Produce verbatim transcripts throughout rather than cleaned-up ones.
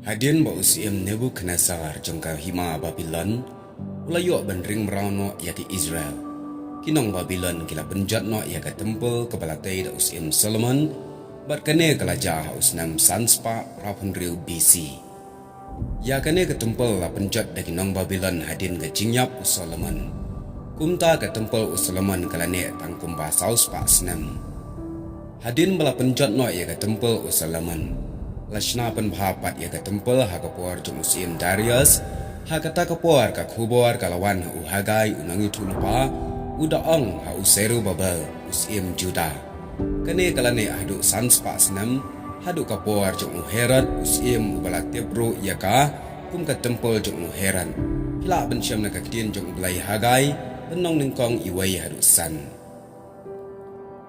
Hadien ba u syiem Nebukhadnessar jong ka hima Babilon u la ïoh ban ring mraw noh ïa ki Israel, ki nong Babilon ki la pynjot noh ïa ka templ kaba la tei da u syiem Solomon, bad kane ka la jia ha u snem san spah phra phew hynriew B C. Ïa kane ka templ la pynjot da ki nong Babilon hadien ka jingïap u Solomon. Kumta ka templ u Solomon ka la neh tang kumba saw spah snem. Hadien ba la pynjot noh ïa ka templ u Solomon, la shna pynbha pat ïa ka templ ha ka por jong u syiem Darius. Ha kata ka por ka khubor ka la wan ha u Hagai u nongïathuhlypa, u da ong ha u Serubabel u syiem Juda, kane ka la neh haduh san spah snem, haduh ka por jong u Herod u syiem, uba la tip ruh ïa ka kum ka templ jong u Herod. Phi lah ban shem na ka ktien jong u Blei Hagai, lynnong nyngkong, wei haduh san.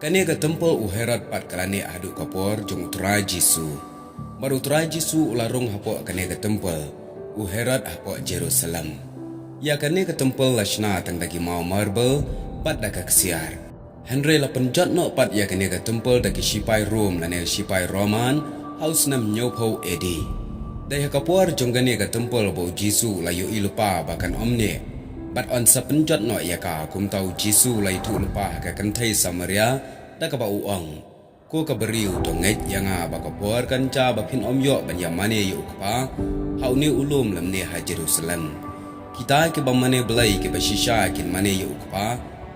Kane ka templ u Herod pat ka la neh haduh ka por jong u Trai Jisu. Bad u Trai Jisu u la rung hapoh kane ka templ u Herod hapoh Jerusalem. Ïa kane ka templ la shna tang da ki maw marbel bad da ka ksiar. Hynrei la pynjot noh pat ïa kane ka templ da ki shipai Rom lane shipai Roman ha u snem hynñiewphew A D. Dei ha ka por jong kane ka templ ba u Jisu u la ïohi lypa ba kan ym neh, bad yn sa pynjot noh ïa ka. Kumta u Jisu u la ïathuh lypa ha ka kynthei Samaria da kaba u ong, "Ko ka briew, to ngeit ïa nga ba ka por kan jia ba phin ym ïoh ban ïa mane ïa u Kpa ha une u lum lymne ha Jerusalem. Kita kiba mane Blei kiba shisha kin mane ïa u Kpa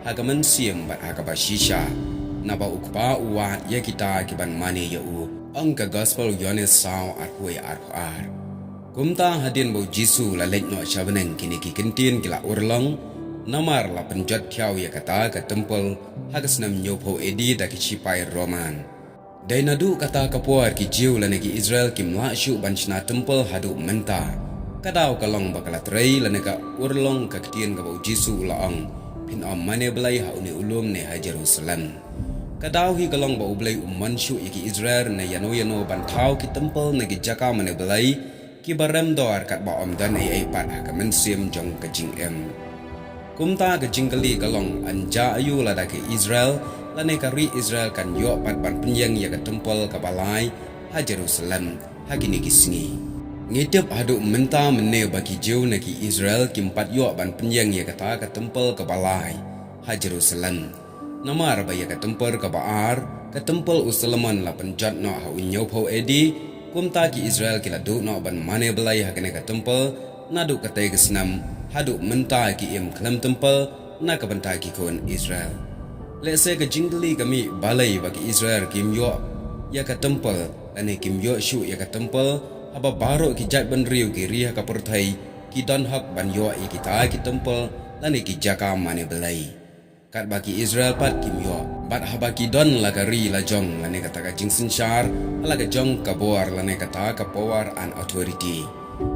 ha ka mynsiem bad ha kaba shisha, naba u Kpa u wad ïa kita kiban mane ïa u." Ong ka Gospel u Ïoannis saw, arphew wei, arphew ar. Kumta hadien ba u Jisu u la leit noh sha bneng, kine ki kyntien ki la urlong, namar la pynjot thiaw ïa kata ka templ ha ka snem hynñiewphew A D da ki shipai Roman. Dei naduh kata ka por ki Jiw lane ki Israel kim lah shuh ban shna templ haduh mynta. Ka daw ka long ba ka la trei lane ka urlong ka ktien kaba u Jisu u la ong, "Phin ym mane Blei ha une u lum ne ha Jerusalem." Ka daw hi ka long ba U Blei um mon shuh ïa ki Israel ne ïano ïano ban thaw ki templ ne ki jaka mane Blei kiba rem dor katba ym don ei ei pat ha ka mynsiem jong ka jingim. Kumta ka jingkylli ka long, yn jia aïu lada ka Israel lane ka ri Israel kan ïoh pat ban pynïeng ïa ka templ kaba lai ha Jerusalem ha kine ki sngi? Ngi tip haduh mynta mynne ba ki Jiw ne ki Israel kim pat ïoh ban pynïeng ïa kata ka templ kaba lai ha Jerusalem. Namar ba ïa ka templ kaba ar, ka templ u Solomon, la pynjot noh ha u hynñiewphew A D, kumta ki Israel ki la duh noh ban mane Blei ha kane ka templ naduh katei ka snem haduh mynta ki im khlem templ na ka bynta ki khun Israel. Lehse ka jingkylli ka mih, balei ba ki Israel kim ïoh ïa ka templ lane kim ïoh shuh ïa ka templ haba baroh ki jaitbynriew ki ri ha ka pyrthei ki don hok ban ïoh ïa kita ki templ lane ki jaka mane Blei? Katba ki Israel pat kim ïoh. Bad haba ki don la ka ri la jong lane kata ka jingsynshar ha la ka jong ka bor lane kata ka power and authority,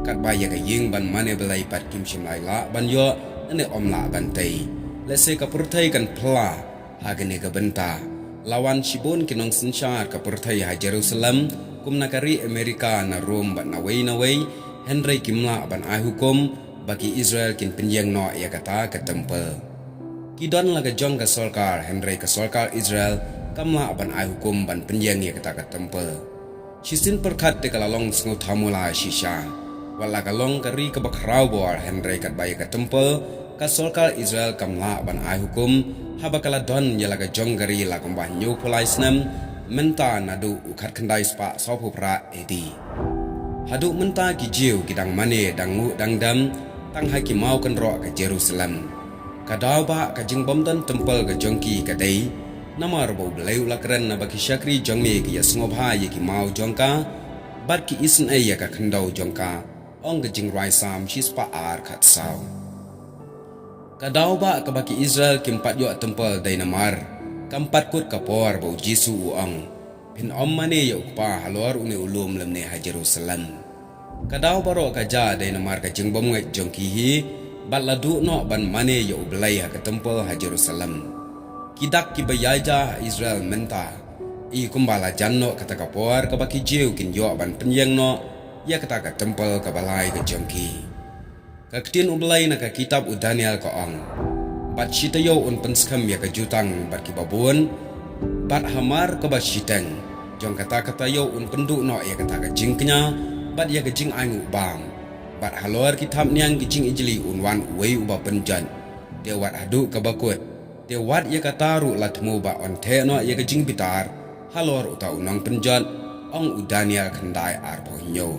katba ïa ka ïing ban mane Blei pat kim shym la lah ban ïoh lane ym lah ban tei. Lehse ka pyrthei kan phylla ha kane ka bynta. La wan shibun ki nongsynshar ka pyrthei ha Jerusalem, kum na ka ri Amerika, na Rom bad nawei nawei, hynrei kim lah ban ai hukum ba ki Israel kin pynïeng noh ïa kata ka templ. Ki don la ka jong ka sorkar, hynrei ka sorkar Israel kam lah ban ai hukum ban pynïeng ïa kata ka templ. Shisien pyrkhat te ka la long sngewthuh mula shisha. Wat la ka long ka ri kaba khraw bor, hynrei katba ïa ka templ ka sorkar Israel kam lah ban ai hukum, haba ka la don ïa la ka jong ka ri la kumba hynñiewphew lai snem mynta, naduh u khatkhyndai spah sawphew phra A D. Haduh mynta ki Jiw ki dang mane, dang nguh dang dem tang ha ki maw kynroh ka Jerusalem. Ka daw ba ka jingbym don templ ka jong ki ka dei namar ba U Blei u la kren, naba ki shakri jong me ki ïa sngewbha ïa ki maw jong ka bad ki isynei ïa ka khyndew jong ka, ong ka Jingrwai Salm shispah ar khatsaw. Ka daw ba kaba ki Israel kim pat ïoh templ dei namar kam pat kut ka por ba U Jisu u ong, "Phin ym mane ïa U Kpa halor une u lum lymne ha Jerusalem." Ka daw baroh ka jia dei namar ka jingbymngeit jong ki hi, bad la duh noh ban mane ïa U Blei ha ka templ ha Jerusalem. Ki dak kiba ïaid ha Israel mynta, i kumba la jan noh kata ka por kaba ki Jiw kin ïoh ban pynïeng noh ïa kata ka templ kaba lai ka jong ki. Ka ktien U Blei na ka kitab u Daniel ka ong, "Bad shi taïew un pynskhem ïa ka jutang bad kiba bun, bad hamar kaba shiteng jong kata ka taïew un pynduh noh ïa kata ka jingkñia, Wat ïa ka jingainguh bam, bad halor ki thapniang ki jingijli un wan uwei uba pynjot. Te wat haduh kaba kut, te wat ïa kata ruh la thmu ba yn theh noh ïa ka jingbitar halor uta u nongpynjot, ong u Daniel khyndai arphew hynñiew.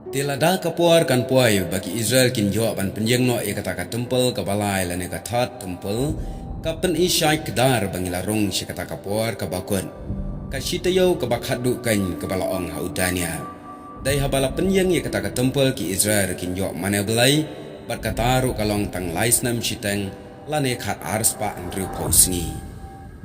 Te lada ka por kan poi ba ki Israel kin ïoh ban pynïeng noh ïa kata ka templ kaba lai lane ka third templ, ka pyni shai kdar ba ngi la rung sha kata ka por kaba kut. Ka shi taïew kaba khatduh keiñ kaba la ong ha u Daniel. Dei haba la pynïeng ïa kata ka templ ki Israel kin ïoh mane blei, bad kata ruh ka long tang lai snem shiteng, lane khat ar spah hynriewphew sngi.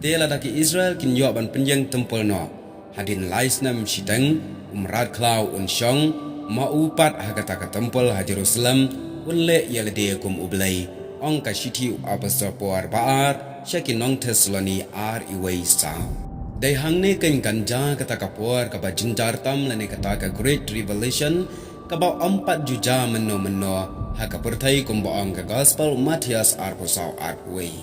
Te lada ki Israel kin ïoh ban pynïeng templ noh, hadien lai snem shiteng, u mrad khlaw un shong, ma u pat ha kata ka templ ha Jerusalem, un leh ïa lade kum u Blei, ong ka shithi u apostol por ba ar, sha ki nong Thessaloni ar iwei saw. Dei hangne keiñ kan jia kata ka por kaba jynjar tam lane kata ka Great Tribulation, kaba ym pat ju jia mynno mynno ha ka pyrthei kumba ong ka gospel Mathaios arphew saw arphew wei.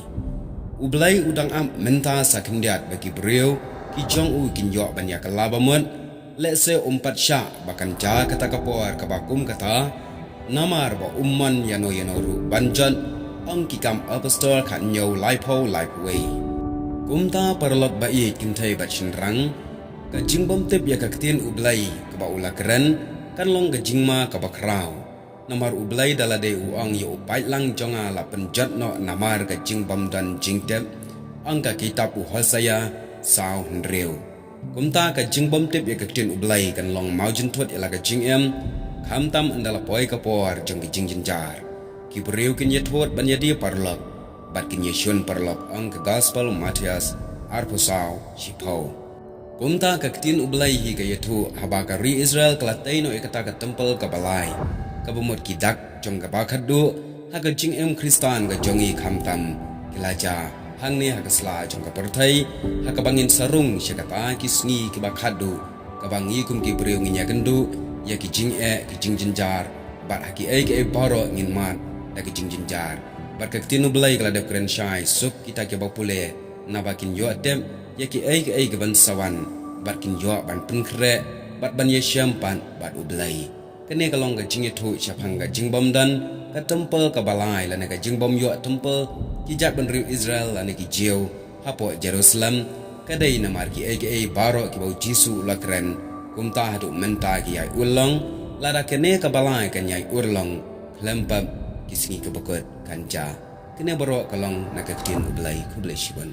U Blei u dang ap mynta sa khyndiat ba ki briew ki jong u kin ïoh ban ïa kylla ba mut, lehse um pat shah ba kan jia kata ka por kaba kum kata, namar ba um mon ïano ïano ruh ban jot, ong Ki Kam Apostol khathynñiew laiphew laiphew wei. Kumta paralok ba ïeit kynthei bad shynrang, ka jingbymtip ïa ka ktien U Blei kaba u la kren, kan long ka jingma kaba khraw. Namar U Blei da lade u ong ïa u paidlang jong nga la pynjot noh namar ka jingbymdon jingtip, ong ka kitab u Hosea saw hynriew. Kumta ka jingbymtip ïa ka ktien U Blei kan long mawjynthut ïa la ka jingim, khamtam ynda la poi ka por jong ki jingjynjar. Ki briew kin ïathuh ban ïadie paralok, bad kin ïashun paralok, ong ka gospel Mathaios arphew saw shiphew. Kumta ka ktien U Blei hi ka ïathuh haba ka ri Israel ka la tei noh ïa kata ka templ kaba lai, kaba mut ki dak jong kaba khatduh ha ka jingim Khristan ka jong ngi khamtam ki la jia hangne ha ka sla jong ka pyrthei, ha kaba ngin sa rung sha kata ki sngi kiba khatduh, kaba ngi kum ki briew ngin ïakynduh ïa ki jingeh ki jingjynjar, bad ha kiei kiei baroh ngin mad da ki jingjynjar. Bad ka ktien U Blei ka la dep kren shai, suk kita kiba pule, naba kin ïoh tip ïa kiei kiei kiban sa wan, bad kin ïoh ban pynkhreh bad ban ïashem pat bad U Blei. Kane ka long ka jingïathuh shaphang ka jingbymdon ka templ kaba lai lane ka jingbymïoh templ ki jaitbynriew Israel lane ki Jiw hapoh Jerusalem, ka dei namar kiei kiei baroh kiba U Jisu u la kren, kumta haduh mynta ki ïai urlong, lada kane kaba lai kan ïai urlong, khlem pep ki sngi kiba kut kan jia. Kane baroh ka long na ka ktien U Blei. Khublei shibun.